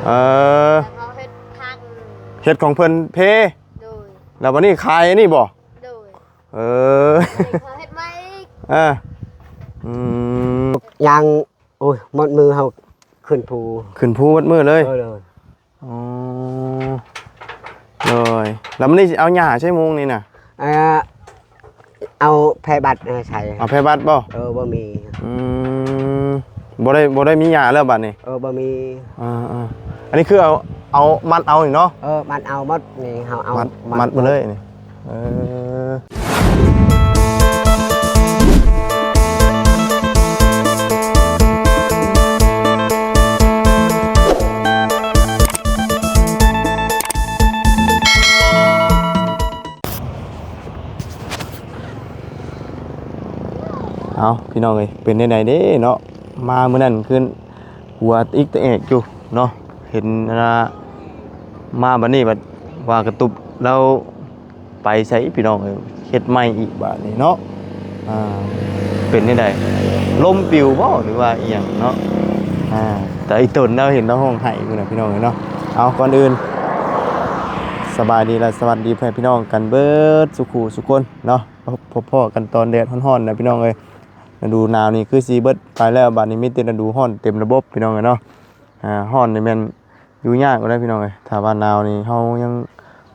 ເອີ ເຮົາເຮັດທາງ ເຮັດຂອງເພິ່ນເພ ໂດຍ ແລ້ວບັດນີ້ຂາຍອັນນີ້ບໍ່? ໂດຍ ເອີ ເຮົາເຮັດໃໝ່ອີກ ເອີ ອືມ ຍ່າງ ໂອ້ຍ ໝົດມື້ເຮົາຂຶ້ນພູ ຂຶ້ນພູໝົດມື້ເລີຍ ເອີ ໂດຍ ອໍ ໂດຍ ແລ້ວມື້ນີ້ຊິເອົາຫຍ້າໃສ່ມຸງນີ້ນະ? ເອີ ເອົາແພບັດໃສ່ ເອົາແພບັດບໍ່? ເອີ ບໍ່ມີ ອືມ ບໍ່ໄດ້ ບໍ່ໄດ້ມີຫຍ້າແລ້ວບັດນີ້ ເອີ ບໍ່ມີ ອ່າໆ ອັນນີ້ຄືເອົາ ເອົາມັດເອົານີ້ເນາະ ເອີ ມັດເອົາໝົດນີ້ ເຮົາເອົາ ມັດ ມັດໝົດເລີຍນີ້ ເອີ ເອົາ ພີ່ນ້ອງເອີຍ ເປັນແນວໃດເດ້ເນາະ ມາມື້ນັ້ນຄື ຫົວອີກຕະແອກຢູ່ເນາະ ເຫັນອັນນ່າ ມາບັດນີ້ບັດວ່າກະຕຸບລາວໄປໃສ ພີ່ນ້ອງເອີຍ ເຮັດໃໝ່ອີກບາດນີ້ເນາະ ອ່າ ເປັນຈັ່ງໃດ ລົມປິວບໍ່ ຫຼືວ່າອີ່ຫຍັງເນາະ ອ່າ ແຕ່ອີ່ຕົນລາວເຫັນລາວຮ້ອງໄຫ້ພຸ້ນນະ ພີ່ນ້ອງເອີຍເນາະ ເອົາ ກ່ອນອື່ນ ສະບາຍດີ ແລະ ສະຫວັດດີພໍ່ແມ່ພີ່ນ້ອງກັນເບິດສູ່ຄູ່ສູ່ຄົນເນາະ ພົບພໍ້ກັນຕອນແດດຮ້ອນໆນະ ພີ່ນ້ອງເອີຍ ລະດູໜາວນີ້ຄືຊິເບິດໄປແລ້ວ ບາດນີ້ມີແຕ່ລະດູຮ້ອນເຕັມລະບົບ ພີ່ນ້ອງເອີຍເນາະ ອ່າ ຮ້ອນນີ້ແມ່ນຢູ່ຍາກຢູ່ເດ້ ພີ່ນ້ອງເອີຍ ຖ້າວ່າໜາວນີ້ເຮົາຍັງ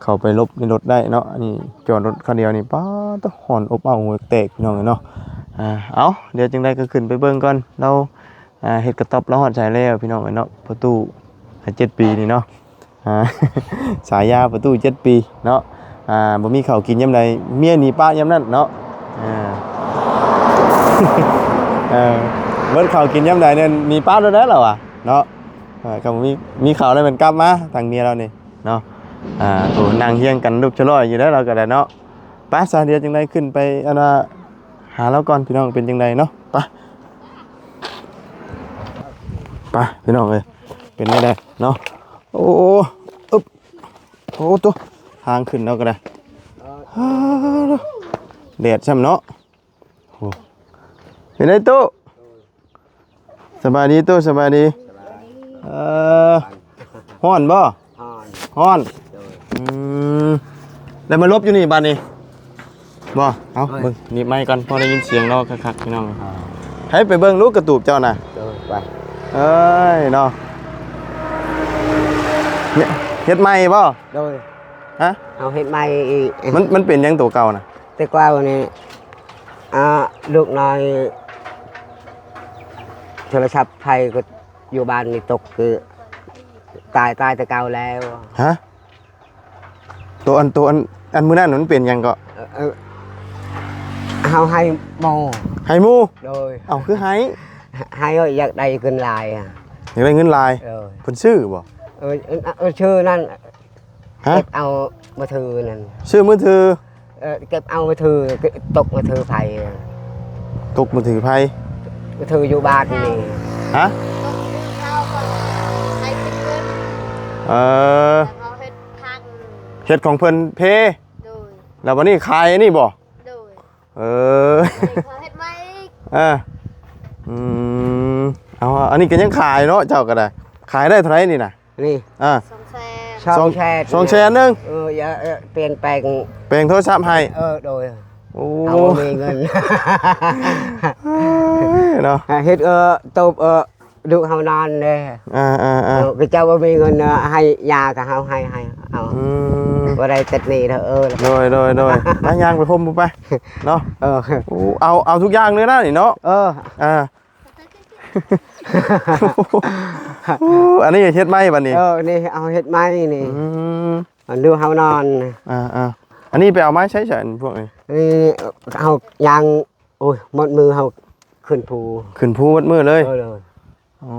ເຂົ້າໄປຫຼົບໃນລົດໄດ້ເນາະ ອັນນີ້ຈອດລົດຄາວດຽວນີ້ ປາດໂທ້ ຮ້ອນອົບເອົ້າຫົວແຕກ ພີ່ນ້ອງເອີຍເນາະ ອ່າ ເອົາ ດຽວຈັ່ງໃດກໍຂຶ້ນໄປເບິ່ງກ່ອນ ລາວ ອ່າ ເຮັດກະຕ໊ອບລາວຮອດໃສແລ້ວ ພີ່ນ້ອງເອີຍເນາະ ພໍ່ຕູ້ ເຈັດປີນີ້ເນາະ ອ່າ ສາຍາພໍ່ຕູ້ເຈັດປີເນາະ ອ່າ ບໍ່ມີເຂົ້າກິນຍາມໃດ ເມຍໜີປະຍາມນັ້ນເນາະ ເອີ ເອີ ເບິດເຂົ້າກິນຍາມໃດນີ້ໜີປະໂລດແຫຼະລາວວ່າເນາະ ເອີ ຄັນບໍ່ມີ ມີເຂົ້າແລ້ວແມ່ນກັບມາທາງເມຍລາວນີ້ເນາະ ອ່າ ໂອ້ ນັ່ງຮຽງກັນລຸກຊະລອຍຢູ່ເດ້ລາວກໍໄດ້ເນາະ ໄປຊະ ດຽວຈັ່ງໃດຂຶ້ນໄປ ອັນວ່າ ຫາລາວກ່ອນ ພີ່ນ້ອງ ເປັນຈັ່ງໃດເນາະ ໄປ ໄປ ພີ່ນ້ອງເອີຍ ເປັນແນວໃດເນາະ ໂອ້ ອຶບ ໂອ້ໂຕ ທາງຂຶ້ນເນາະກໍໄດ້ ແດດຊ້ຳເນາະ ໂອ້ ເປັນໃດຕູ້? ສະບາຍດີຕູ້ ສະບາຍດີ ເອີ ຮ້ອນບໍ່? ຮ້ອນ ຮ້ອນ ໂດຍ ອືມ ແລ້ວມາຫຼົບຢູ່ນີ້ບາດນີ້ບໍ່? ເອົາ ເອີຍ ເບິ່ງໜີບໄມກ່ອນ ພໍໄດ້ຍິນສຽງເນາະ ຄັກໆ ພີ່ນ້ອງ ໃຫ້ໄປເບິ່ງລູກກະຕູບເຈົ້ານະ ໂດຍ ໄປ ເອີຍເນາະ ເຮັດ ເຮັດໃໝ່ບໍ່? ໂດຍ ຮະ? ເຮົາເຮັດໃໝ່ອີກ ມັນ ມັນເປັນຫຍັງໂຕເກົ່ານະ? ແຕ່ກ່ອນນີ້ ອ່າ ລູກນ້ອຍ ໂທລະສັບໃຜກໍຢູ່ບ້ານນີ້ຕົກ ຄືຕາຍ ຕາຍແຕ່ເກົ່າແລ້ວ ຮະ? ໂຕອັນ ໂຕອັນ ອັນມື້ນັ້ນມັນເປັນຫຍັງເກາະ? ເອີ ເອີ ເຮົາໃຫ້ໝູ່ ໃຫ້ໝູ່? ໂດຍ ເອົ້າ ຄືໃຫ້? ໃຫ້ ຢາກໄດ້ເງິນຫຼາຍ ຢາກໄດ້ເງິນຫຼາຍ ໂດຍ ເພິ່ນຊື້ບໍ່? ເອີ ເອີ ຊື້ນັ້ນ ຮະ? ເກັບເອົາມືຖືນັ້ນ ຊື້ມືຖື ເອີ ເກັບເອົາມືຖື ຕົກມືຖືໃຜ ຕົກມືຖືໃຜ? ມືຖືຢູ່ບ້ານນີ້ ຮະ? ຕົກມືຖືເຂົາ ໃຫ້ເປັນເງິນ ເອີ ເຮົາເຮັດທາງ ເຮັດຂອງເພິ່ນເພ ໂດຍ ແລ້ວບັດນີ້ຂາຍອັນນີ້ບໍ່? ໂດຍ ເອີ ເຮົາເຮັດໃໝ່ອີກ ເອີ ອືມ ເອົາ ອັນນີ້ກໍຍັງຂາຍເນາະ ເຈົ້າກໍໄດ້ ຂາຍໄດ້ເທົ່າໃດນີ້ນະ? ນີ້ ອ່າ ສອງແສນ ສອງແສນ ສອງແສນໜຶ່ງ ເອີ ຢ່າ ເອີ ປ່ຽນແປງ ແປງໂທລະສັບໃຫ້ ເອີ ໂດຍ ໂອ້ ເຮົາບໍ່ມີເງິນ ເນາະ ເຮັດ ເອີ ໂຕບ ເອີ ລູກເຮົານອນເດ້ ອ່າໆໆ ເອີ ເຂົາເຈົ້າບໍ່ມີເງິນ ເອີ ໃຫ້ຢາກໍເຮົາໃຫ້ ໃຫ້ເອົາ ອືມ ບໍ່ໄດ້ຕິດໜີ້ເດີ ເອີ ໂດຍໆໆ ໄປຍ່າງໄປພົມໄປເນາະ ເອີ ໂອ້ ເອົາ ເອົາທຸກຢ່າງເລີຍນະນີ້ເນາະ ເອີ ອ່າ ໂອ້ ອັນນີ້ເຮັດໃໝ່ບັດນີ້ ເອີ ນີ້ເອົາເຮັດໃໝ່ນີ້ ອືມ ອັນດູເຮົານອນ ອ່າໆ ອັນນີ້ໄປເອົາມາໃຊ້ໃສ ອັນພວກນີ້ ນີ້ເຮົາຍ່າງ ໂອ້ຍ ໝົດມື້ເຮົາຂຶ້ນພູ ຂຶ້ນພູໝົດມື້ເລີຍ ເອີ ໂດຍ ອໍ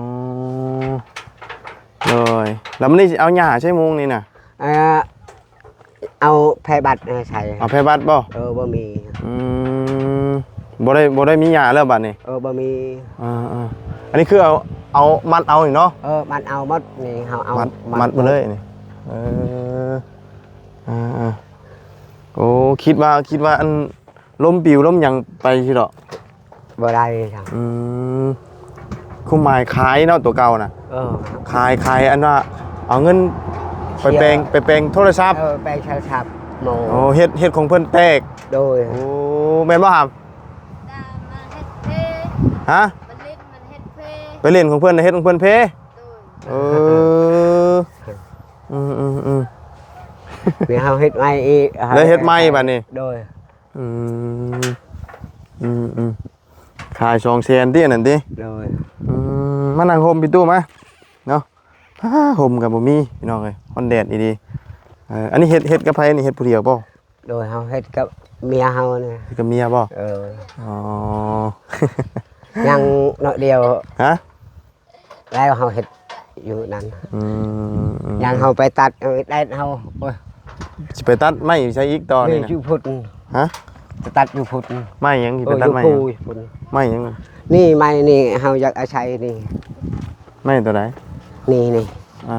ໂດຍ ແລ້ວມື້ນີ້ຊິເອົາຫຍ້າໃສ່ມຸງນີ້ນະ ອ່າ ເອົາແພບັດໃສ່ ເອົາແພບັດບໍ່? ເອີ ບໍ່ມີ ອືມ ບໍ່ໄດ້ ບໍ່ໄດ້ມີຫຍ້າແລ້ວບັດນີ້ ເອີ ບໍ່ມີ ອ່າໆ ອັນນີ້ຄືເອົາ ເອົາມັດເອົານີ້ເນາະ ເອີ ມັດເອົາໝົດນີ້ ເຮົາເອົາ ມັດ ມັດໝົດເລີຍນີ້ ເອີ ອ່າໆ ໂອ້ ຄິດວ່າ ຄິດວ່າອັນ ລົມປິວລົມຫຍັງໄປຊີ້ດອກ ບໍ່ໄດ້ ອືມ ຄວາມໝາຍຂາຍເນາະ ຕົວເກົ່ານະ ເອີ ຂາຍ ຂາຍອັນວ່າເອົາເງິນໄປແປງ ເສຍ ໄປແປງໂທລະສັບ ເອີ ແປງໂທລະສັບໂມ ໂອ້ ເຮັດ ເຮັດຂອງເພິ່ນແຕກ ໂດຍ ໂອ້ ແມ່ນບໍ່ຫຳ? ດາມາເຮັດເພ ຮະ? ມັນຫຼິ້ນ ມັນເຮັດເພ ໄປຫຼິ້ນຂອງເພິ່ນ ເຮັດຂອງເພິ່ນເພ ໂດຍ ເອີ ອືມໆໆ ເຮົາເຮັດໃໝ່ອີກ ເລີຍເຮັດໃໝ່ບາດນີ້ ໂດຍ ອືມ ອືມໆ ຂາຍສອງແສນຕິ ອັນນັ້ນຕິ ໂດຍ ອືມ ມານັ່ງຮົ່ມພີ່ຕູ້ມາເນາະ ອ້າ ຮົ່ມກໍບໍ່ມີພີ່ນ້ອງເອີຍ ຮ້ອນແດດອີ່ຫຼີ ເອີ ອັນນີ້ເຮັດ ເຮັດກັບໃຜນີ້ ເຮັດຜູ້ດຽວບໍ່? ໂດຍ ເຮົາເຮັດກັບເມຍເຮົານີ້ ເຮັດກັບເມຍບໍ່? ເອີ ອໍ ຍັງໜ້ອຍດຽວ ຮະ? ແລ້ວເຮົາເຮັດຢູ່ນັ້ນ ອືມ ຍັງເຮົາໄປຕັດ ເອົາແດດເຮົາ ໂອ້ຍ ຊິໄປຕັດໄມ້ຢູ່ໃສອີກຕໍ່ນີ້ນະ? ຢູ່ພຸ້ນ ຮະ? ໄປຕັດຢູ່ພຸ້ນ ໄມ້ຫຍັງ? ຊິໄປຕັດໄມ້ຫຍັງ? ໄມ້ຫຍັງ? ນີ້ໄມ້ນີ້ ເຮົາຢາກອາໄສນີ້ ໄມ້ຕົວໃດ? ນີ້ ນີ້ ອ່າ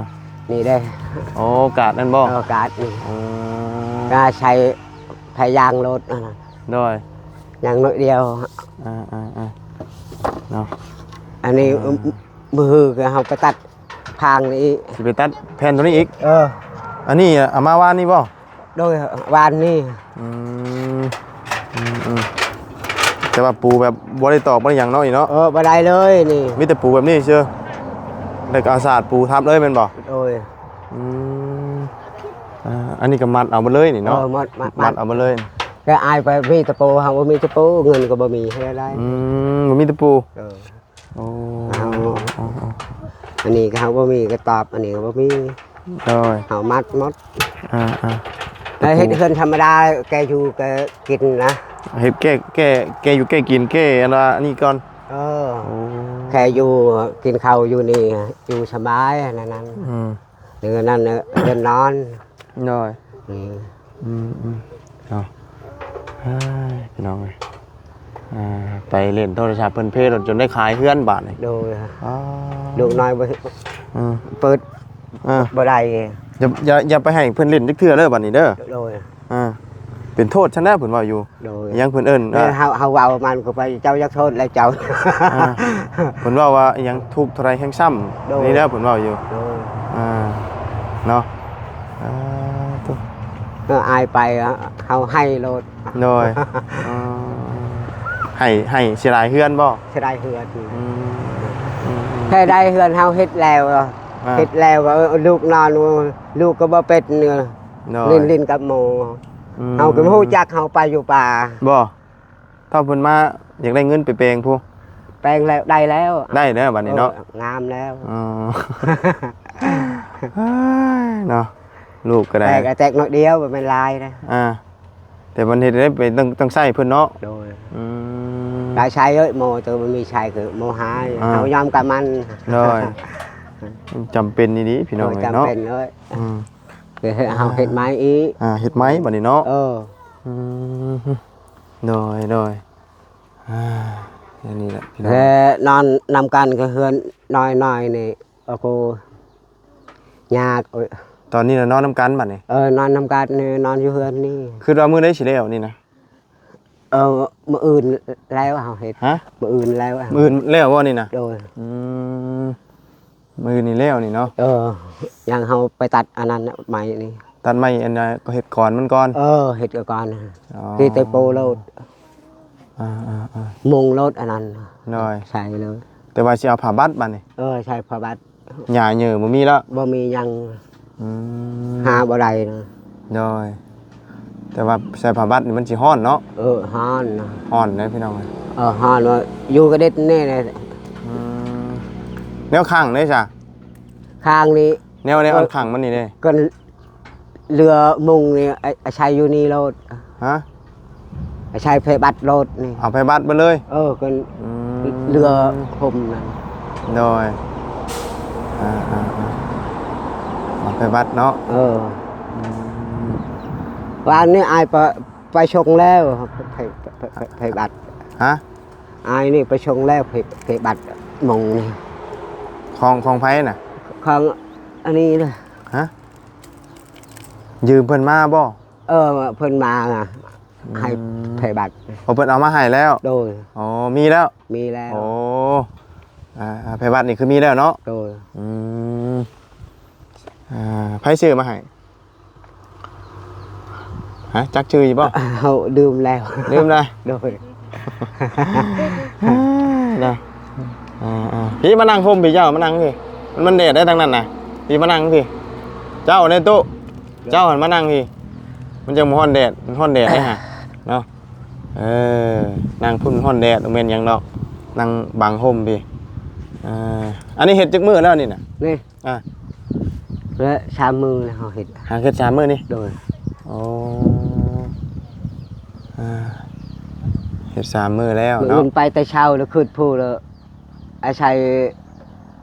ນີ້ເດ້ ໂອ້ ກາດນັ້ນບໍ່? ເອີ ກາດນີ້ ອືມ ກາດໃຊ້ພະຍາງໂລດ ໂດຍ ຍັງໜ້ອຍດຽວ ອ່າໆໆ ເນາະ ອັນນີ້ ອ່າ ມື້ຮືກໍເຮົາໄປຕັດພາງນີ້ອີກ ຊິໄປຕັດແຜ່ນຕົວນີ້ອີກ ເອີ ອັນນີ້ເອົາມາວານນີ້ບໍ່? ໂດຍ ວານນີ້ ອືມ ອືມໆ ແຕ່ວ່າປູແບບບໍ່ໄດ້ຕອກບໍ່ໄດ້ຫຍັງເນາະ ນີ້ເນາະ ເອີ ບໍ່ໄດ້ເລີຍນີ້ ມີແຕ່ປູແບບນີ້ຊື່ ແລ້ວກໍເອົາສາດປູທັບເລີຍແມ່ນບໍ່? ໂດຍ ອືມ ອ່າ ອັນນີ້ກໍມັດເອົາເບິດເລີຍນີ້ເນາະ ເອີ ມັດ ມັດ ມັດເອົາເບິດເລີຍ ແຕ່ອ້າຍໄປມີຕະປູ ເຮົາບໍ່ມີຕະປູ ເງິນກໍບໍ່ມີ ເຮັດແນວໃດ ອືມ ບໍ່ມີຕະປູ ເອີ ໂອ້ ເອົາ ເອົາ ເອົາ ອັນນີ້ກໍເຮົາບໍ່ມີ ກະຕອບອັນນີ້ກໍບໍ່ມີ ໂດຍ ເຮົາມັດໝົດ ອ່າໆ ແລ້ວເຮັດເຮືອນທຳມະດາ ແກ່ຢູ່ແກ່ກິນນະ ເຮັດແກ່ ແກ່ ແກ່ຢູ່ແກ່ກິນ ແກ່ອັນວ່າອັນນີ້ກ່ອນ ເອີ ໂອ້ ແຄ່ຢູ່ກິນເຂົ້າຢູ່ນີ້ ຢູ່ສະບາຍ ອັນນັ້ນ ອືມ ເຮືອນນັ້ນ ເຮືອນນອນ ໂດຍ ອືມ ອືມໆ ເນາະ ເອີຍ ພີ່ນ້ອງເອີຍ ອ່າ ໄປຫຼິ້ນໂທລະສັບເພິ່ນເພລົດ ຈົນໄດ້ຂາຍເຮືອນບາດນີ້ ໂດຍ ອໍ ລູກນ້ອຍບໍ່ ອືມ ເປີດ ອ່າ ບໍ່ໄດ້ ຢ່າ ຢ່າ ຢ່າໄປໃຫ້ເພິ່ນຫຼິ້ນຈັກເທື່ອເດີ ບາດນີ້ເດີ ໂດຍ ອ່າ ເປັນໂທດຊັ້ນແຫຼະ ເພິ່ນເວົ້າຢູ່ ໂດຍ ຫຍັງເພິ່ນເອີ້ນ ແມ່ນ ອ່າ ເຮົາ ເຮົາເວົ້າມັນກໍໄປ ເຈົ້າຢາກໂທດແລ້ວເຈົ້າ ອ່າ ເພິ່ນເວົ້າວ່າຫຍັງ ທຸກເທົ່າໃດແຮ່ງຊ້ຳ ໂດຍ ນີ້ແຫຼະເພິ່ນເວົ້າຢູ່ ໂດຍ ອ່າ ເນາະ ອ່າ ໂທ້ ເອີ ອາຍໄປ ເຮົາໄຫ້ໂລດ ໂດຍ ເອີ ໄຫ້ ໄຫ້ເສຍດາຍເຮືອນບໍ່? ເສຍດາຍເຮືອນ ອືມ ອືມໆ ເສຍດາຍເຮືອນ ເຮົາເຮັດແລ້ວ ອ່າ ເຮັດແລ້ວ ເອີ ລູກນອນ ລູກກໍບໍ່ເປັນ ໂດຍ ຫຼິ້ນ ຫຼິ້ນກັບໝູ່ ອືມ ເຮົາກໍບໍ່ຮູ້ຈັກ ເຮົາໄປຢູ່ປ່າ ບໍ່ ຖ້າເພິ່ນມາຢາກໄດ້ເງິນໄປແປງພຸ້ນ ແປງແລ້ວ ໄດ້ແລ້ວ ໄດ້ແລ້ວບາດນີ້ເນາະ ເອີ ງາມແລ້ວ ອໍ ເອີຍ ເນາະ ລູກກໍໄດ້ ແຕກ ແຕກໜ້ອຍດຽວ ບໍ່ແມ່ນຫຼາຍນະ ອ່າ ແຕ່ມັນເຮັດໄດ້ໄປ ຕ້ອງ ຕ້ອງໃຊ້ເພິ່ນເນາະ ໂດຍ ອືມ ຫຼາຍໃຊ້ເອີຍ ໝໍ ແຕ່ບໍ່ມີໃຊ້ຄືໝໍຫາຍ ອ່າ ເຮົາຍອມກັບມັນ ໂດຍ ຈຳເປັນອີ່ຫຼີພີ່ນ້ອງເອີຍເນາະ ໂດຍ ຈຳເປັນເອີຍ ອືມ ເຮົາເຮັດໃໝ່ອີກ ອ່າ ເຮັດໃໝ່ບາດນີ້ເນາະ ເອີ ອືມ ໂດຍ ໂດຍ ອ່າ ອັນນີ້ແຫຼະພີ່ນ້ອງ ແລະນອນນຳກັນກັບເຮືອນນ້ອຍໆນີ້ ໂອ້ໂຫ ຍາກ ໂອ້ຍ ຕອນນີ້ນະນອນນຳກັນບາດນີ້ ເອີ ນອນນຳກັນນີ້ ນອນຢູ່ເຮືອນນີ້ ຄິດວ່າມື້ໃດຊິແລ້ວນີ້ນະ? ເອີ ມື້ອື່ນແລ້ວເຮົາເຮັດ ຮະ? ມື້ອື່ນແລ້ວ ມື້ອື່ນແລ້ວບໍ່ນີ້ນະ? ໂດຍ ອືມ ມື້ນີ້ແລ້ວນີ້ເນາະ ເອີ ຍັງເຮົາໄປຕັດອັນນັ້ນໄມ້ນີ້ ຕັດໄມ້ອັນນັ້ນກໍເຮັດກອນມັນກ່ອນ ເອີ ເຮັດກອນ ອໍ ທີ່ແຕ່ໂປໂລດ ອ່າໆໆ ມຸງໂລດອັນນັ້ນ ໂດຍ ໃສ່ເລີຍ ແຕ່ວ່າຊິເອົາຜ້າບັດບາດນີ້ ເອີ ໃສ່ຜ້າບັດ ຫຍ້າເຫຍື້ອບໍ່ມີແລ້ວ ບໍ່ມີຫຍັງ ອືມ ຫາບໍ່ໄດ້ນະ ໂດຍ ແຕ່ວ່າໃສ່ຜ້າບັດນີ້ມັນຊິຮ້ອນເນາະ ເອີ ຮ້ອນນະ ຮ້ອນເດ້ພີ່ນ້ອງເອີຍ ເອີ ຮ້ອນວ່າຢູ່ກະເດັດແນ່ ອືມ ແນວຂ້າງເດ້ຊະ ຂ້າງນີ້ ແນວ ແນວ ເອີ ອັນຂ້າງມັນນີ້ເດ້ ກໍເຫຼືອມຸງນີ້ ອາ ອາໄສຢູ່ນີ້ໂລດ ຮະ? ອາໄສໄຟບັດໂລດນີ້ ເອົາໄຟບັດເບິດເລີຍ ເອີ ກໍ ອືມ ເຫຼືອຫົ່ມນັ້ນ ໂດຍ ອ່າໆໆ ເອົາໄຟບັດເນາະ ເອີ ອືມ ວານນີ້ອ້າຍໄປ ໄປສົ່ງແລ້ວ ໄຟ ໄຟ ໄຟ ໄຟບັດ ຮະ? ອ້າຍນີ້ໄປສົ່ງແລ້ວ ໄຟ ໄຟບັດມົງນີ້ ຂອງ ຂອງໃຜນະ? ຂອງອັນນີ້ນະ ຮະ? ຢືມເພິ່ນມາບໍ່? ເອີ ເພິ່ນມານະ ອືມ ໃຫ້ໄຟບັດ ໂອ້ ເພິ່ນເອົາມາໃຫ້ແລ້ວ ໂດຍ ອໍ ມີແລ້ວ ມີແລ້ວ ໂອ້ ອ່າ ອ່າ ໄພວັດນີ້ຄືມີແລ້ວເນາະ? ໂດຍ. ອືມ ອ່າ ໃຜຊື້ມາໃຫ້? ຮະ ຈັກຊື່ຢູ່ບໍ່? ເຮົາດື່ມແລ້ວ. ດື່ມແລ້ວ? ໂດຍ. ນະ ອ່າໆ ພີ່ມານັ່ງຮົ່ມ ພີ່ເຈົ້າມານັ່ງພີ້ ມັນ ມັນແດດໄດ໋ທາງນັ້ນນະ. ພີ່ມານັ່ງພີ້ ເຈົ້າໃນໂຕະ ເຈົ້າຫັ້ນມານັ່ງພີ້ ມັນຈັ່ງບໍ່ຮ້ອນແດດ ມັນຮ້ອນແດດເດ້ຫະເນາະ. ເອີ ນັ່ງພຸ້ນຮ້ອນແດດ ບໍ່ແມ່ນຫຍັງດອກ ນັ່ງບັງຮົ່ມພີ້. ເອີ ອັນນີ້ເຮັດຈັກມື້ແລ້ວນີ້ນະ? ນີ້ ອ່າ ແລະ ສາມມື້ແລ້ວເຮົາເຮັດ ຫາເຮັດສາມມື້ນີ້? ໂດຍ. ໂອ້ ອ່າ ເຮັດສາມມື້ແລ້ວເນາະ ໄປແຕ່ເຊົ້າແລ້ວຂຶ້ນພູແລ້ວ ອາໄສ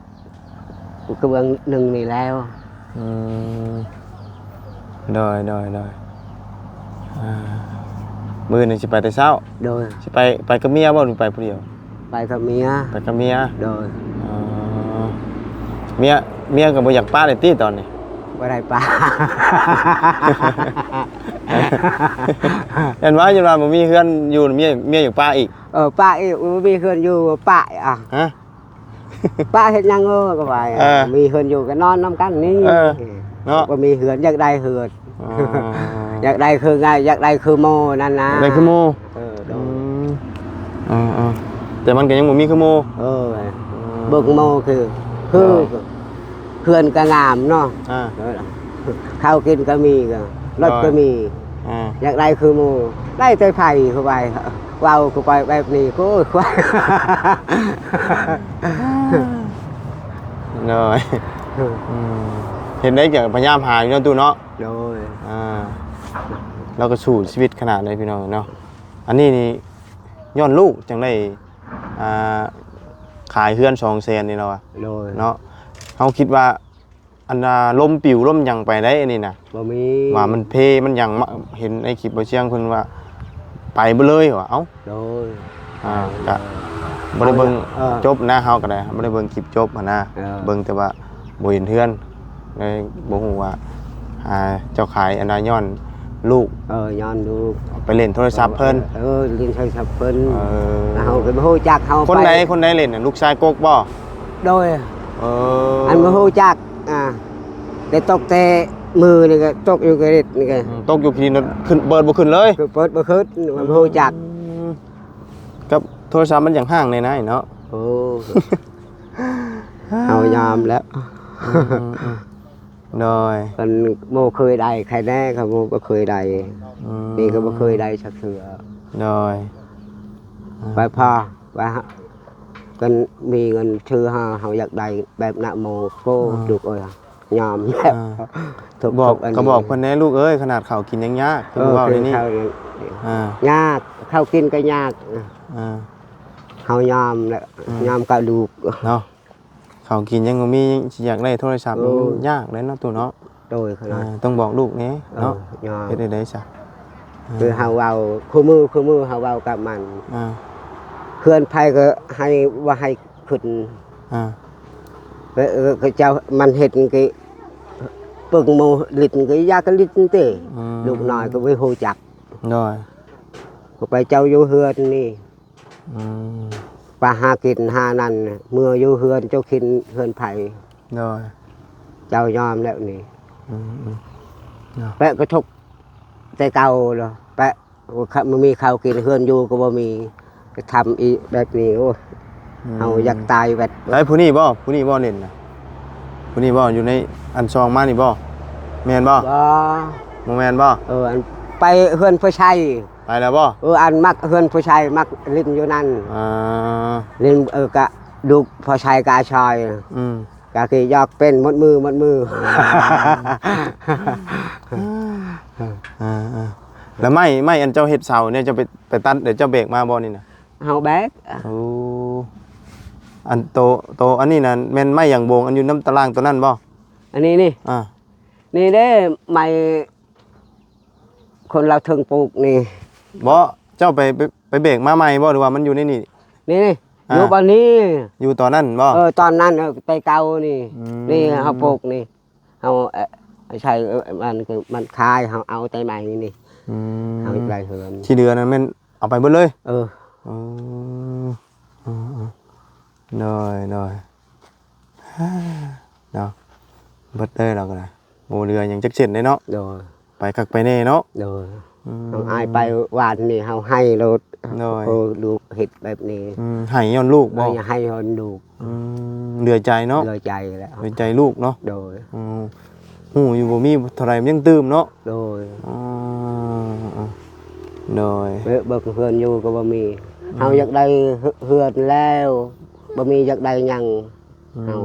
ກະເບື້ອງໜຶ່ງນີ້ແລ້ວ. ອືມ ໂດຍໆໆ ອ່າ ມື້ນີ້ຊິໄປແຕ່ເຊົ້າ? ໂດຍ. ຊິໄປ ໄປກັບເມຍບໍ່ ຫຼືໄປຜູ້ດຽວ? ໄປກັບເມຍ. ໄປກັບເມຍ? ໂດຍ. ອໍ ເມຍ ເມຍກໍບໍ່ຢາກປະໄດ້ຕິຕອນນີ້? ບໍ່ໄດ້ປະ. ຢ້ານວ່າ ຢ້ານວ່າບໍ່ມີເຮືອນຢູ່ ເມຍ ເມຍຢາກປະອີກ? ເອີ ປະອີກ ບໍ່ມີເຮືອນຢູ່ ປະ ອ່າ ຮະ? ປະເຮັດຫຍັງ ເອີ ກໍວ່າ ເອີ ມີເຮືອນຢູ່ກໍນອນນຳກັນນີ້ ເອີ ເນາະ ບໍ່ມີເຮືອນ ຢາກໄດ້ເຮືອນ ອໍ ຢາກໄດ້ຄືງ່າຍ ຢາກໄດ້ຄືໝູ່ນັ້ນນະ ຢາກໄດ້ຄືໝູ່ ເອີ ໂດຍ ອືມ ເອີໆ ແຕ່ມັນກໍຍັງບໍ່ມີຄືໝູ່ ເອີ ເບິ່ງໝູ່ຄື ຄື ເອີ ເຮືອນກໍງາມເນາະ ອ່າ ເອີ ເຂົ້າກິນກໍມີ ກໍລົດກໍມີ ອ່າ ຢາກໄດ້ຄືໝູ່ ໄດ້ແຕ່ໃຜຄືໄປ ເວົ້າຄືໄປແບບນີ້ ໂອ້ຍ ໂດຍ ອືມ ເຮັດໄດ້ກໍພະຍາຍາມຫາຢູ່ເນາະ ຕູ້ເນາະ ໂດຍ ອ່າ ລາວກໍສູ້ຊີວິດຂະໜາດໃດພີ່ນ້ອງເນາະ ອັນນີ້ນີ້ຍ້ອນລູກຈັ່ງໄດ້ ອ່າ ຂາຍເຮືອນສອງແສນນີ້ລາວວ່າ ໂດຍ ເນາະ ເຮົາຄິດວ່າ ອັນນ່າ ລົມປິວລົມຫຍັງໄປໄດ໋ ອັນນີ້ນະ ບໍ່ມີ ວ່າມັນເພມັນຫຍັງ ມາເຫັນໃນຄລິບບໍ່ຊຽງເພິ່ນວ່າໄປເບິດເລີຍວ່າ ເອົ້າ ໂດຍ ອ່າ ກະບໍ່ໄດ້ເບິ່ງ ເອີ ຈົບນະ ເຮົາກໍໄດ້ບໍ່ໄດ້ເບິ່ງຄລິບຈົບຫັ້ນນະ ເອີ ເບິ່ງແຕ່ວ່າບໍ່ເຫັນເຮືອນ ເລີຍບໍ່ຮູ້ວ່າ ອ່າ ເຈົ້າຂາຍອັນນ່າຍ້ອນລູກ ເອີ ຍ້ອນລູກ ໄປຫຼິ້ນໂທລະສັບເພິ່ນ ເອີ ຫຼິ້ນໂທລະສັບເພິ່ນ ເອີ ເຮົາກໍບໍ່ຮູ້ຈັກ ເຮົາ ຄົນໃດ ໄປ ຄົນໃດຫຼິ້ນນະ ລູກຊາຍກົກບໍ່? ໂດຍ ເອີ ອັນບໍ່ຮູ້ຈັກ ອ່າ ແຕ່ຕົກແຕ່ມືນີ້ກໍຕົກຢູ່ກະດິດນີ້ກໍ ອືມ ຕົກຢູ່ຂີ້ດິນ ຂຶ້ນ ເປີດບໍ່ຂຶ້ນເລີຍ ຄືເປີດບໍ່ຂຶ້ນ ມັນບໍ່ຮູ້ຈັກ ອືມ ກັບໂທລະສັບມັນຢາກຫ່າງແດ່ນາຍເນາະ ໂອ້ ເຮົາຍອມແລ້ວ ອືມໆໆ ໂດຍ ເພິ່ນບໍ່ເຄີຍໄດ້ໃຜແດ່ ເຂົາບໍ່ເຄີຍໄດ້ ອືມ ນີ້ກໍບໍ່ເຄີຍໄດ້ຈັກເທື່ອ ໂດຍ ໄປພໍວ່າ ກັນມີເງິນຊື້ ເຮົາ ເຮົາຢາກໄດ້ແບບນະໂມ ໂອ້ ອືມ ລູກເອີຍ ຍອມແລ້ວ ອ່າ ທຸກ ບອກ ທຸກອັນ ກໍບອກເພິ່ນແດ່ ລູກເອີຍ ຂະໜາດເຂົ້າກິນຍັງຍາກ ເອີ ເພິ່ນເວົ້າແນວນີ້ ເຂົາຍັງ ອ່າ ຍາກ ເຂົ້າກິນກໍຍາກ ອ່າ ເຮົາຍອມແລ້ວ ອືມ ຍອມກັບລູກເນາະ ເຂົ້າກິນຍັງບໍ່ມີ ຊິຢາກໄດ້ໂທລະສັບ ໂອ້ ມັນຍາກເດ້ເນາະ ຕູ້ເນາະ ໂດຍ ຂະໜາດ ອ່າ ຕ້ອງບອກລູກແດ່ເນາະ ເອີ ຍອມ ເຮັດແນວໃດຊະ ຄືເຮົາເວົ້າຄູ່ມື້ ຄູ່ມື້ເຮົາເວົ້າກັບມັນ ອ່າ ເຮືອນໃຜກໍໃຫ້ ວ່າໃຫ້ຂຶ້ນ ອ່າ ເອີ ເອີ ເຂົາເຈົ້າມັນເຮັດນີ້ ປຶ້ງໂມລິດນີ້ ຢາກລິດນີ້ເຕ ອືມ ລູກນ້ອຍກໍບໍ່ຮູ້ຈັກ ໂດຍ ກໍໄປເຈົ້າຢູ່ເຮືອນນີ້ ອືມ ໄປຫາກິນຫານັ້ນ ເມືອຢູ່ເຮືອນເຈົ້າກິນເຮືອນໃຜ ໂດຍ ເຈົ້າຍອມແລ້ວນີ້ ອືມໆ ເນາະ ແປະກະທົກແຕ່ເກົ່າລະ ແປະ ໂອ້ ມັນມີເຂົ້າກິນ ເຮືອນຢູ່ກໍບໍ່ມີ ໄປທຳອີກແບບນີ້ ໂອ້ຍ ອືມ ເຮົາຢາກຕາຍແບບ ໃຜຜູ້ນີ້ບໍ່? ຜູ້ນີ້ບໍ່ເນັ້ນນະ? ຜູ້ນີ້ບໍ່? ຢູ່ໃນອັນຊອງມານີ້ບໍ່? ແມ່ນບໍ່? ບໍ່ ບໍ່ແມ່ນບໍ່? ເອີ ອັນໄປເຮືອນພໍ່ໄຊ ໄປແລ້ວບໍ່? ເອີ ອັນມັກເຮືອນພໍ່ໄຊ ມັກຫຼິ້ນຢູ່ນັ້ນ ອ່າ ຫຼິ້ນ ເອີ ກະດູກພໍ່ໄຊກະອາຊອຍ ອືມ ກະຄືຢອກເປັນໝົດມື້ ໝົດມື້ ອ່າໆ ແລ້ວໄມ້ ໄມ້ອັນເຈົ້າເຮັດເສົານີ້ ເຈົ້າໄປ ໄປຕັດ ແລ້ວເຈົ້າແບກມາບໍ່ນີ້ນະ? ເຮົາແບກ ໂອ້ ອັນໂຕ ໂຕອັນນີ້ນະ ແມ່ນໄມ້ຢາງໂບງ ອັນຢູ່ນຳຕາລ່າງໂຕນັ້ນບໍ່? ອັນນີ້ນີ້ ອ່າ ນີ້ເດ້ ໄມ້ ຄົນລາວເທິງປູກນີ້ ບໍ່ ເຈົ້າໄປ ໄປ ໄປແບກມາໃໝ່ບໍ່ ຫຼືວ່າມັນຢູ່ໃນນີ້? ນີ້ ນີ້ ອ່າ ຢູ່ບ່ອນນີ້ ຢູ່ຕອນນັ້ນບໍ່? ເອີ ຕອນນັ້ນ ເອີ ແຕ່ເກົ່ານີ້ ອືມ ນີ້ເຮົາປູກນີ້ ເຮົາ ເອີ ໃຊ້ ເອີ ມັນ ມັນຂາຍ ເຮົາເອົາແຕ່ໃໝ່ນີ້ ອືມ ເຮົາໄປເຮືອນ ທີ່ເຫຼືອນັ້ນແມ່ນເອົາໄປເບິດເລີຍ? ເອີ ອືມ ອືມ ໂດຍ ໂດຍ ເນາະ ເບິດເລີຍລາວກໍໄດ້ ບໍ່ເຫຼືອຫຍັງຈັກເສັ້ນເດ້ເນາະ. ໂດຍ ໄປຄັກໄປແນ່ເນາະ. ໂດຍ ອືມ ເຮົາອ້າຍໄປວານນີ້ເຮົາໄຫ້ໂລດ. ໂດຍ ໂອ້ ລູກເຮັດແບບນີ້. ອືມ ໄຫ້ຍ້ອນລູກບໍ່? ເອີ ໄຫ້ຍ້ອນລູກ. ອືມ ເຫຼືອໃຈເນາະ. ເຫຼືອໃຈແລ້ວ ເຫຼືອໃຈລູກເນາະ. ໂດຍ ອືມ ຮູ້ຢູ່ບໍ່ມີເທົ່າໃດມັນຍັງຕື່ມເນາະ. ໂດຍ ອໍ ໂດຍ ເບິ່ງເຮືອນຢູ່ກໍບໍ່ມີ. ອືມ ເຮົາຢາກໄດ້ເຮືອນແລ້ວ ບໍ່ມີຢາກໄດ້ຫຍັງ. ອືມ ເຮົາ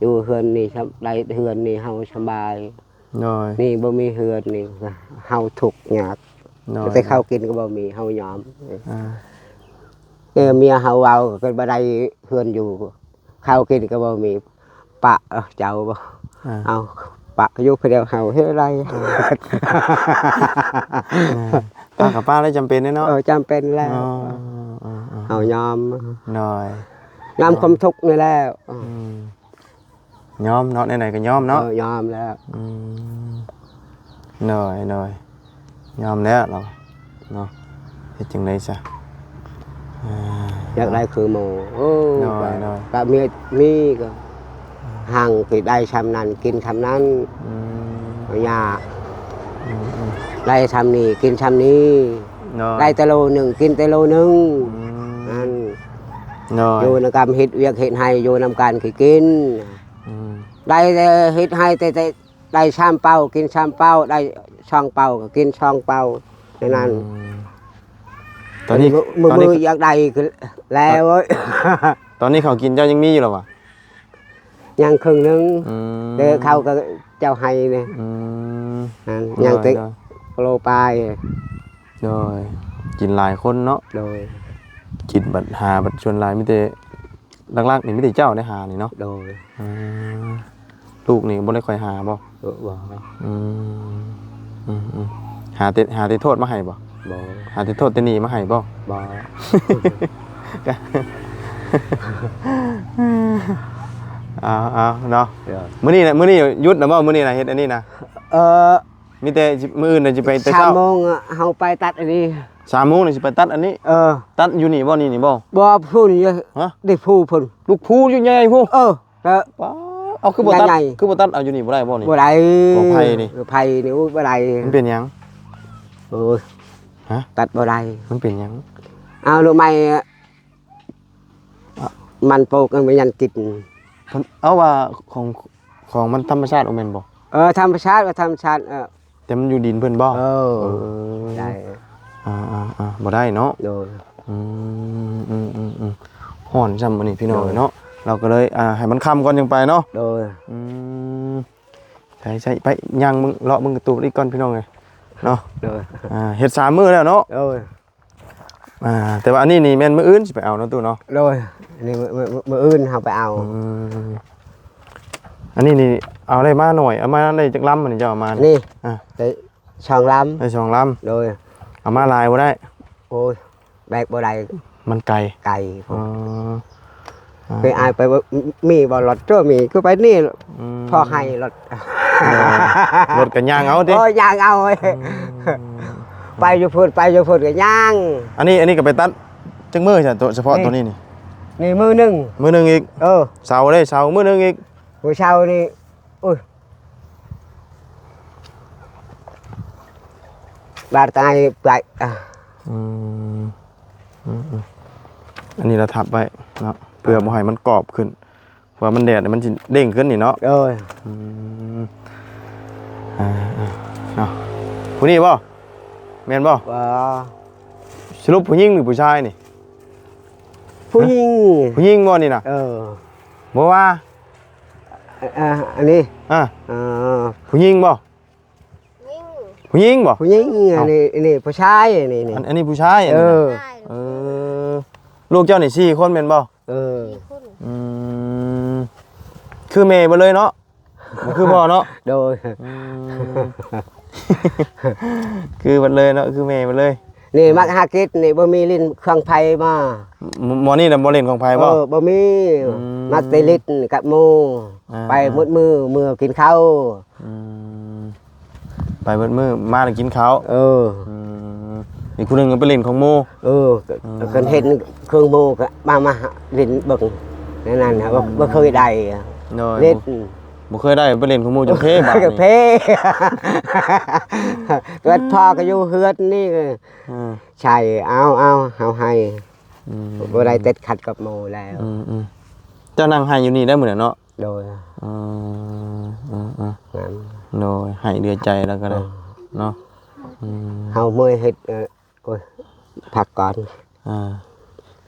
ຢູ່ເຮືອນນີ້ ໄດ້ເຮືອນນີ້ເຮົາສະບາຍ. ໂດຍ ນີ້ບໍ່ມີເຮືອນນີ້ ເຮົາທຸກຍາກ. ໂດຍ ແຕ່ເຂົ້າກິນກໍບໍ່ມີ ເຮົາຍອມ. ອ່າ ເອີ ເມຍເຮົາເວົ້າກໍບໍ່ໄດ້ເຮືອນຢູ່ ເຂົ້າກິນກໍບໍ່ມີ ປະເຈົ້າບໍ່. ອ່າ ເອົາ ປະຢູ່ຜູ້ດຽວ ເຮົາເຮັດໄດ້. ອ່າ ປະກໍປະແລ້ວ ຈຳເປັນແລ້ວເນາະ. ເອີ ຈຳເປັນແລ້ວ. ອໍ ເຮົາຍອມ. ໂດຍ ຍອມຄວາມທຸກນີ້ແລ້ວ. ອືມ ຍອມເນາະ ແນວໃດກໍຍອມເນາະ. ເອີ ຍອມແລ້ວ. ອືມ ໂດຍ ໂດຍ ຍອມແລ້ວເນາະ ເນາະ ເຮັດຈັ່ງໃດຊະ. ອ່າ ຢາກໄດ້ຄືໝູ່. ໂອ້ ໂດຍ ໂດຍ ກໍມີ ມີກໍ ອ່າ ຮັ່ງຊິໄດ້ຊ່ຳນັ້ນ ກິນຊ່ຳນັ້ນ. ອືມ ບໍ່ຍາກ. ອືມໆ ໄດ້ຊ່ຳນີ້ ກິນຊ່ຳນີ້. ໂດຍ ໄດ້ແຕ່ໂລໜຶ່ງ ກິນແຕ່ໂລໜຶ່ງ. ອືມ ນັ້ນ. ໂດຍ ຢູ່ນຳກັນເຮັດວຽກເຮັດໄຮ່ ຢູ່ນຳກັນຄືກິນ. ອືມ ໄດ້ແຕ່ເຮັດໄຮ່ ແຕ່ ແຕ່ໄດ້ສາມເປົາ ກິນສາມເປົາ ໄດ້ສອງເປົາກໍກິນສອງເປົາ ແນວນັ້ນ. ອືມ ຕອນນີ້ ມື້ ມື້ ຕອນນີ້ ມື້ຢາກໄດ້ຄືແລ້ວ. ຕອນນີ້ເຂົ້າກິນເຈົ້າຍັງມີຢູ່ລະຫວາ? ຍັງເຄິ່ງໜຶ່ງ. ອືມ ແຕ່ເຂົ້າກໍເຈົ້າໃຫ້ນີ້. ອືມ ຍັງແຕ່ ໂດຍ ໂລປາຍ. ໂດຍ ກິນຫຼາຍຄົນເນາະ. ໂດຍ ກິນບັດຫາ ບັດສ່ວນຫຼາຍມີແຕ່ ຫຼັກໆນີ້ມີແຕ່ເຈົ້າໄດ້ຫານີ້ເນາະ. ໂດຍ ອືມ ລູກນີ້ບໍ່ໄດ້ຄ່ອຍຫາບໍ່? ເອີ ບໍ່. ອືມ ອືມໆ ຫາແຕ່ ຫາແຕ່ໂທດມາໃຫ້ບໍ່? ບໍ່. ຫາແຕ່ໂທດແຕ່ໜີ້ມາໃຫ້ບໍ່? ບໍ່. ເອົາໆ ເນາະ. ເອີ ມື້ນີ້ນະ ມື້ນີ້ຢຸດນະບໍ່? ມື້ນີ້ນະ ເຮັດອັນນີ້ນະ? ເອີ ມີແຕ່ຊິ ມື້ອື່ນນະຊິໄປແຕ່ເຊົ້າ. ສາມໂມງເຮົາໄປຕັດອັນນີ້. ສາມໂມງນີ້ຊິໄປຕັດອັນນີ້? ເອີ ຕັດຢູ່ນີ້ບໍ່? ນີ້ ນີ້ບໍ່? ບໍ່ ພຸ້ນຢູ່. ຮະ? ໄດ້ພູພຸ້ນ. ລູກພູຢູ່ໃຫຍ່ພຸ້ນ. ເອີ ກໍ ປ້າ ເອົາ ຄືບໍ່ຕັດ ໃຫຍ່ ຄືບໍ່ຕັດເອົາຢູ່ນີ້ບໍ່ໄດ້ບໍ່ນີ້? ບໍ່ໄດ້. ກໍໄຜ່ນີ້ ເອີ ໄຜ່ນີ້ ໂອ້ຍ ບໍ່ໄດ້. ມັນເປັນຫຍັງ? ໂອ້ຍ ຮະ? ຕັດບໍ່ໄດ້. ມັນເປັນຫຍັງ? ເອົາ ລູກໄມ້ ມັນປູກ ມັນຍັງກິນ. ເອົາ ວ່າຂອງ ຂອງມັນທຳມະຊາດບໍ່ແມ່ນບໍ່? ເອີ ທຳມະຊາດ ວ່າທຳມະຊາດ. ເອີ ແຕ່ມັນຢູ່ດິນເພິ່ນບໍ່? ເອີ ເອີ ໄດ້. ອ່າໆໆ ບໍ່ໄດ້ເນາະ. ໂດຍ ອືມໆໆ ຮ້ອນຊ້ຳມື້ນີ້ພີ່ນ້ອງເນາະ. ໂດຍ ລາວກໍເລີຍ ອ່າ ໃຫ້ມັນຄ່ຳກ່ອນຈັ່ງໄປເນາະ. ໂດຍ ອືມ ໃຊ່ໆ ໄປຍ່າງເບິ່ງ ເລາະເບິ່ງກະຕູບອີກກ່ອນພີ່ນ້ອງເອີຍເນາະ. ໂດຍ ອ່າ ເຮັດສາມມື້ແລ້ວເນາະ. ໂດຍ ອ່າ ແຕ່ວ່າອັນນີ້ນີ້ແມ່ນມື້ອື່ນຊິໄປເອົາເນາະຕູ້ເນາະ. ໂດຍ ອັນນີ້ມື້ ມື້ ມື້ ມື້ອື່ນເຮົາໄປເອົາ. ອືມ ອັນນີ້ນີ້ເອົາໄດ້ມາໜ້ອຍ ເອົາມາໄດ້ຈັກລຳ ອັນນີ້ເຈົ້າເອົາມານີ້? ນີ້ ອ່າ ໄດ້ສອງລຳ. ໄດ້ສອງລຳ. ໂດຍ ເອົາມາຫຼາຍບໍ່ໄດ້. ໂອ້ຍ ແບກບໍ່ໄດ້ ມັນໄກ ໄກ. ອໍ ອ່າ ເຄີຍອ້າຍໄປບໍ່ ມີບໍ່ລົດ? ໂຕມີ ຄືໄປນີ້ ອືມ ພໍໃຫ້ລົດ. ໂດຍ ລົດກໍຍ່າງເອົາຕິ? ໂອ້ຍ ຍ່າງເອົາ. ອືມ ໄປຢູ່ພຸ້ນ ໄປຢູ່ພຸ້ນກໍຍ່າງ. ອັນນີ້ ອັນນີ້ກໍໄປຕັດຈັກມື້ຊະ ໂຕ ສະເພາະ ນີ້ ໂຕນີ້ນີ້? ນີ້ມື້ໜຶ່ງ. ມື້ໜຶ່ງອີກ? ເອີ ເສົາເດ້ ເສົາມື້ໜຶ່ງອີກ. ມື້ເຊົ້ານີ້ ໂອ້ຍ ບາດຕາຍໄປ. ອ່າ ອືມ ອືມໆ ອັນນີ້ລະທັບໄວ້ເນາະ ເພື່ອບໍ່ໃຫ້ມັນກອບຂຶ້ນ ເພາະວ່າມັນແດດມັນຊິເດ້ງຂຶ້ນນີ້ເນາະ. ໂດຍ ອືມ ອ່າໆ ເນາະ ຜູ້ນີ້ບໍ່? ແມ່ນບໍ່? ບໍ່. ສະຫຼຸບຜູ້ຍິງຫຼືຜູ້ຊາຍນີ້? ຜູ້ຍິງ. ຜູ້ຍິງບໍ່ນີ້ນະ? ເອີ ບໍ່ວ່າ ອ່າ ອັນນີ້ ອ່າ ເອີ ຜູ້ຍິງບໍ່? ຍິງ ຜູ້ຍິງບໍ່? ຜູ້ຍິງ. ເອົ້າ ອັນນີ້ ອັນນີ້ຜູ້ຊາຍ ອັນນີ້ ອັນ ອັນນີ້ຜູ້ຊາຍ ອັນນີ້ນະ. ເອີ ເອີ ລູກເຈົ້ານີ້ສີ່ຄົນແມ່ນບໍ່? ເອີ ສີ່ຄົນ. ອືມ ຄືແມ່ເບິດເລີຍເນາະ ບໍ່ຄືພໍ່ເນາະ? ໂດຍ ອືມ ຄືເບິດເລີຍເນາະ ຄືແມ່ເບິດເລີຍ. ນີ້ມັກຫາກິດນີ້ ບໍ່ມີຫຼິ້ນຂອງໃຜມາ ໝໍນີ້ນະບໍ່ຫຼິ້ນຂອງໃຜບໍ່? ເອີ ບໍ່ມີ. ອືມ ມັກແຕ່ຫຼິ້ນກັບໝູ່. ອ່າ ໄປໝົດມື້ ເມື່ອກິນເຂົ້າ. ອືມ ໄປເບິດມື້ ມາແລ້ວກິນເຂົ້າ. ເອີ ອືມ ອີກຜູ້ໜຶ່ງກໍໄປຫຼິ້ນຂອງໝູ່. ເອີ ອືມ ຄັນເຫັນເຄື່ອງໝູ່ກໍມາ ມາຫຼິ້ນເບິ່ງ. ແນວນັ້ນ ບໍ່ ບໍ່ເຄີຍໄດ້ ໂດຍ ເຫຼັ້ນ ບໍ່ ບໍ່ເຄີຍໄດ້ ໄປເຫຼັ້ນຂອງໝູ່ຈັ່ງເພບາດນີ້ ເພ ເກີດພໍ່ກໍຢູ່ເຮືອນນີ້ ເອີ ໃຊ້ເອົາ ເອົາ ເຮົາໃຫ້ ອືມ ບໍ່ໄດ້ຕິດຂັດກັບໝູ່ແລ້ວ ອືມໆ ເຈົ້ານັ່ງໄຫ້ຢູ່ນີ້ໄດ້ມື້ນັ້ນເນາະ ໂດຍ ອືມ ອືມໆ ໂດຍ ໃຫ້ເຫຼືອໃຈແລ້ວກໍໄດ້ ເອີ ເນາະ ອືມ ເຮົາເມື່ອຍເຮັດ ເອີ ໂອ້ຍ ພັກກ່ອນ ອ່າ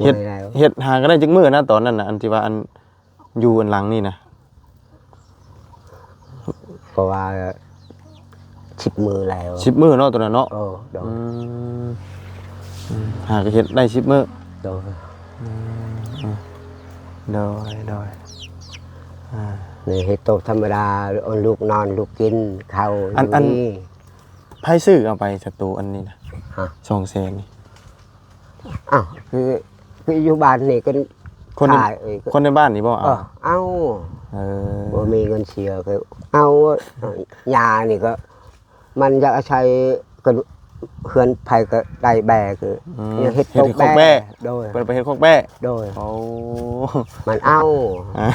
ເຮັດ ເມື່ອຍແລ້ວ ເຮັດຫາກໍໄດ້ຈັກມື້ນະ ຕອນນັ້ນນະ ອັນທີ່ວ່າອັນ ຢູ່ອັນຫຼັງນີ້ນະ ເພາະວ່າ ສິບມື້ແລ້ວ ສິບມື້ເນາະ ຕອນນັ້ນເນາະ ເອີ ໂດຍ ອືມ ອືມ ຫາກໍເຮັດໄດ້ສິບມື້ ໂດຍ ອືມ ອືມ ໂດຍ ໂດຍ ອ່າ ນີ້ເຮັດໂຕະທຳມະດາ ເອົາລູກນອນ ລູກກິນເຂົ້າ ອັນ ອັນ ນີ້ ໃຜຊື້ເອົາໄປສະໂຕອັນນີ້ນະ ຮະ ສອງແສນນີ້? ອ້າວ ຄື ຄືຢູ່ບ້ານນີ້ກໍ ຄົນໃນ ຂາຍ ເອີ ຄົນໃນບ້ານນີ້ບໍ່ເອົາ? ເອີ ເອົາ ເອີ ບໍ່ມີເງິນເສຍກໍເອົາ ເອີ ຍານີ້ກໍ ມັນຢາກອາໄສ ກໍເຮືອນໃຜກໍໄດ້ແບ້ ອືມ ເຮັດ ເຮັດ ໂຕະ ເຮັດ ແບ້ ໂດຍ ເພິ່ນໄປເຮັດຄົກແບ້ ໂດຍ ໂອ້ ມັນເອົາ ອ່າ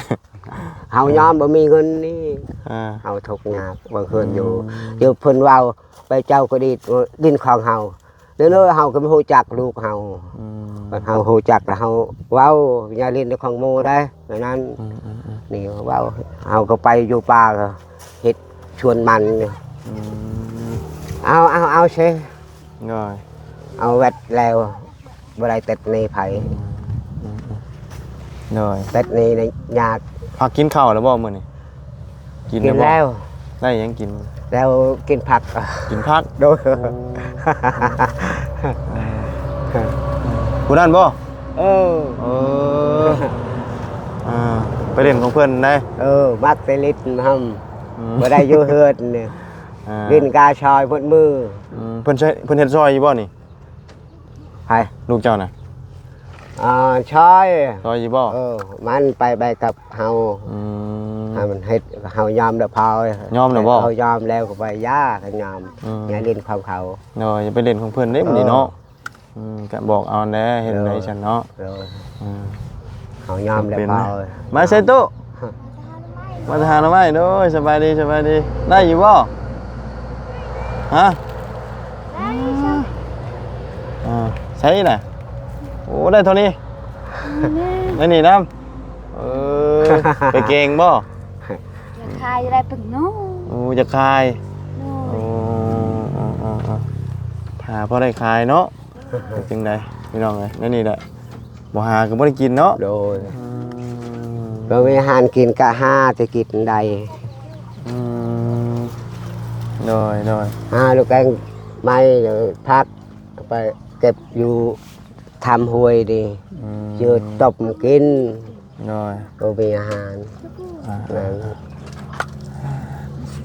ເຮົາຍອມບໍ່ມີເງິນນີ້ ອ່າ ເຮົາທຸກຍາກ ບາງເທື່ອຢູ່ ອືມ ຢູ່ເພິ່ນເວົ້າ ໄປເຈົ້າກໍດີດ ດິນຂອງເຮົາ ເດີ ເຮົາກໍບໍ່ຮູ້ຈັກລູກເຮົາ ອືມ ເຮົາຮູ້ຈັກແລ້ວເຮົາເວົ້າ ຢ່າຫຼິ້ນໃນຂອງໝູ່ໄດ໋ ແນວນັ້ນ ອືມໆໆ ນີ້ເວົ້າ ເຮົາກໍໄປຢູ່ປ່າກໍເຮັດສວນມັນ ອືມ ເອົາ ເອົາ ເອົາເຊ ໂດຍ ເອົາແວັດແລ້ວ ບໍ່ໄດ້ຕິດໜີ້ໃຜ ອືມ ອືມໆ ໂດຍ ຕິດໜີ້ນີ້ຍາກ ພັກກິນເຂົ້າແລ້ວບໍ່ມື້ນີ້? ກິນ ກິນແລ້ວ ແລ້ວບໍ່? ໄດ້ຫຍັງກິນ? ແລ້ວກິນຜັກ ກິນຜັກ ໂດຍ ໂອ້ ຜູ້ນັ້ນບໍ່? ເອີ ເອີ ອ່າ ໄປຫຼິ້ນຂອງເພິ່ນໄດ໋ ເອີ ມັກແຕ່ຫຼິ້ນນຳ ອືມ ບໍ່ໄດ້ຢູ່ເຮືອນນີ້ ອ່າ ຫຼິ້ນກາຊອຍໝົດມື້ ອືມ ເພິ່ນໃຊ້ ເພິ່ນເຮັດຊອຍຢູ່ບໍ່ນີ້? ໃຜ? ລູກເຈົ້ານະ ອ່າ ຊອຍ ຊອຍຢູ່ບໍ່? ເອີ ມັນໄປ ໄປກັບເຮົາ ອືມ ໃຫ້ມັນເຮັດ ເຮົາຍອມແລ້ວພໍ ຍອມແລ້ວບໍ່? ເຮົາຍອມແລ້ວກໍໄປ ຢ່າ ກໍຍອມ ອືມ ຢ່າຫຼິ້ນຂອງເຂົາ ໂດຍ ຢ່າໄປຫຼິ້ນຂອງເພິ່ນເດ້ ເອີ ມື້ນີ້ເນາະ ອືມ ກໍບອກເອົາແດ່ ເຮັດໃດຊັ້ນເນາະ ໂດຍ ອືມ ເຮົາຍອມແລ້ວ ມາໃສ່ຕູ້ ມາຫາໜໍ່ໄມ້ ໂດຍ ສະບາຍດີ ສະບາຍດີ ໄດ້ຢູ່ບໍ່? ຮະ? ອ່າ ໃສ່ນະ ໂອ້ ໄດ້ເທົ່ານີ້ ໄດ້ນີ້ນຳ ເອີ ໄປເກັ່ງບໍ່? ຢາກຂາຍໄດ້ປຶກໜໍ່ ໂອ້ ຢາກຂາຍ ໂດຍ ໂອ້ ເອີໆໆ ຫາພໍໄດ້ຂາຍເນາະ ເປັນຈັ່ງໃດພີ່ນ້ອງເອີຍ ແນວນີ້ແຫຼະ ບໍ່ຫາກໍບໍ່ໄດ້ກິນເນາະ ໂດຍ ອືມ ບໍ່ມີອາຫານກິນກະຫາແຕ່ກິນໄດ້ ອືມ ໂດຍໆ ຫາລູກແກງໄມ້ ຜັກ ໄປເກັບຢູ່ ທຳຫ້ວຍນີ້ ອືມ ເຈີຕົ້ມກິນ ໂດຍ ບໍ່ມີອາຫານ ອ່າ ນັ້ນ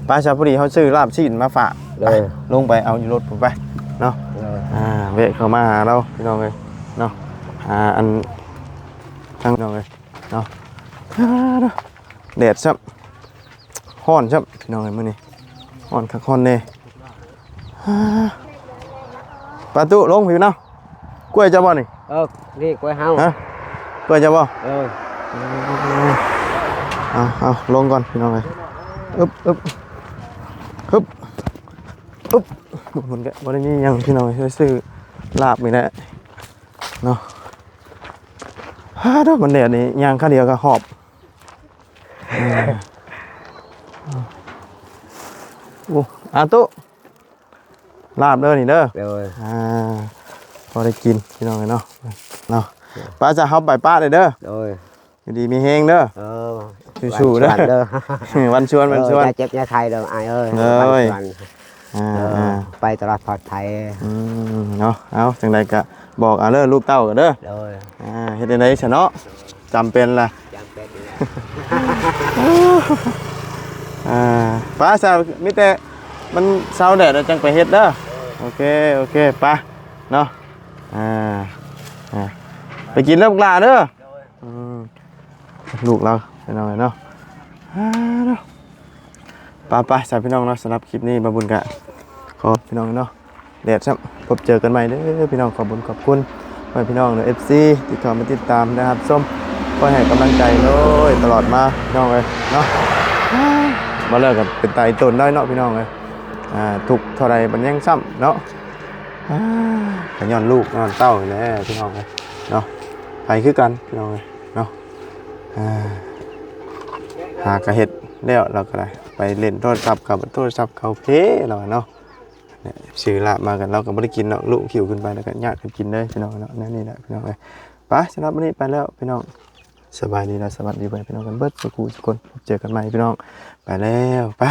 ໄປຊະ ພໍດີເຮົາຊື້ລາບຊີ້ນມາຝາກ ໂດຍ ໄປ ລົງໄປເອົາຢູ່ລົດພຸ້ນໄປເນາະ ໂດຍ ອ່າ ແວະເຂົ້າມາຫາລາວພີ່ນ້ອງເອີຍເນາະ ອ່າ ອັນ ທາງນ້ອງເອີຍເນາະ ອ່າ ເນາະ ແດດຊ້ຳ ຮ້ອນຊ້ຳພີ່ນ້ອງເອີຍ ມື້ນີ້ຮ້ອນຄັກຮ້ອນແນ່ ອ່າ ປາຕຸລົງພີ່ເນາະ ກ້ວຍເຈົ້າບໍ່ນີ້? ເອີ ນີ້ກ້ວຍເຮົາ ຮະ ກ້ວຍເຈົ້າບໍ່? ເອີ ເອົາ ເອົາ ລົງກ່ອນພີ່ນ້ອງເອີຍ ອຶບ ອຶບ ຮຶບ ອຶບ ມັນກໍບໍ່ໄດ້ມີຫຍັງພີ່ນ້ອງເອີຍ ຊື້ລາບນີ້ແຫຼະເນາະ ຮາ ດອກ ມັນແດດນີ້ ຍ່າງຄາວດຽວກໍຫອບ ເອີ ໂອ້ ອາຕຸ ລາບເດີນີ້ເດີ ໂດຍ ອ່າ ພໍໄດ້ກິນພີ່ນ້ອງເອີຍເນາະ ເນາະ ໄປຊະ ເຮົາໄປປະເດີ ໂດຍ ຢູ່ດີມີແຮງເດີ ເອີ ສູ້ໆເດີ ວັນຊວນເດີ ວັນຊວນ ເອີ ຢ່າເຈັບຢ່າໄຂ້ເດີອ້າຍເອີຍ ເອີຍ ວັນຊວນ ອ່າ ເອີ ອ່າ ໄປຕະຫຼອດປອດໄພ ອືມ ເນາະ ເອົາ ຈັ່ງໃດກໍບອກເອົາເດີ ລູກເຕົ້າກໍເດີ ໂດຍ ອ່າ ເຮັດຈັ່ງໃດຊະເນາະ ຈຳເປັນລະ ຈຳເປັນ ອ່າ ໄປຊະ ມີແຕ່ມັນເຊົາແດດແລ້ວຈັ່ງໄປເຮັດເດີ ໂອເຄ ໂອເຄ ໄປເນາະ ອ່າ ອ່າ ໄປກິນເດີບັກຫຼ້າເດີ ອືມ ລູກລາວພີ່ນ້ອງເອີຍເນາະ ອ່າ ເນາະ ໄປໆ ຊະພີ່ນ້ອງເນາະ ສຳລັບຄລິບນີ້ບ່າວບຸນກະຂໍ ພີ່ນ້ອງເນາະ ແດດຊ້ຳ ພົບເຈີກັນໃໝ່ເດີພີ່ນ້ອງ ຂອບຄຸນ ຂອບຄຸນພໍ່ແມ່ພີ່ນ້ອງເດີ ເອັຟຊີ ທີ່ເຂົ້າມາຕິດຕາມ ແລະ ຮັບຊົມ ຄອຍໃຫ້ກຳລັງໃຈໂດຍຕະຫຼອດມາພີ່ນ້ອງເອີຍເນາະ. ມາແລ້ວກໍເປັນຕາອີ່ຕົນໄດ້ເນາະພີ່ນ້ອງເອີຍ. ອ່າ ທຸກເທົ່າໃດບັດຍັງຊ້ຳເນາະ. ອ່າ ກໍຍ້ອນລູກຍ້ອນເຕົ້ານີ້ແຫຼະພີ່ນ້ອງເອີຍເນາະ. ໄປຄືກັນພີ່ນ້ອງເອີຍເນາະ. ອ່າ ຫາກະເຮັດແລ້ວ ລາວກໍໄດ້ໄປຫຼິ້ນໂທລະສັບກັບໂທລະສັບເຂົາເພລາວເນາະ. ຊື້ລາບມາກັນ ລາວກໍບໍ່ໄດ້ກິນເນາະ. ລູກຫິ້ວຂຶ້ນໄປ ແລ້ວກໍຍາດກັນກິນເລີຍພີ່ນ້ອງເນາະ. ແນວນີ້ແຫຼະພີ່ນ້ອງເອີຍ. ໄປ ສຳລັບມື້ນີ້ໄປແລ້ວພີ່ນ້ອງ. ສະບາຍດີ ແລະ ສະຫວັດດີພໍ່ແມ່ພີ່ນ້ອງກັນເບິດສູ່ຜູ້ສູ່ຄົນ. ພົບເຈີກັນໃໝ່ພີ່ນ້ອງ. ໄປແລ້ວ ໄປ.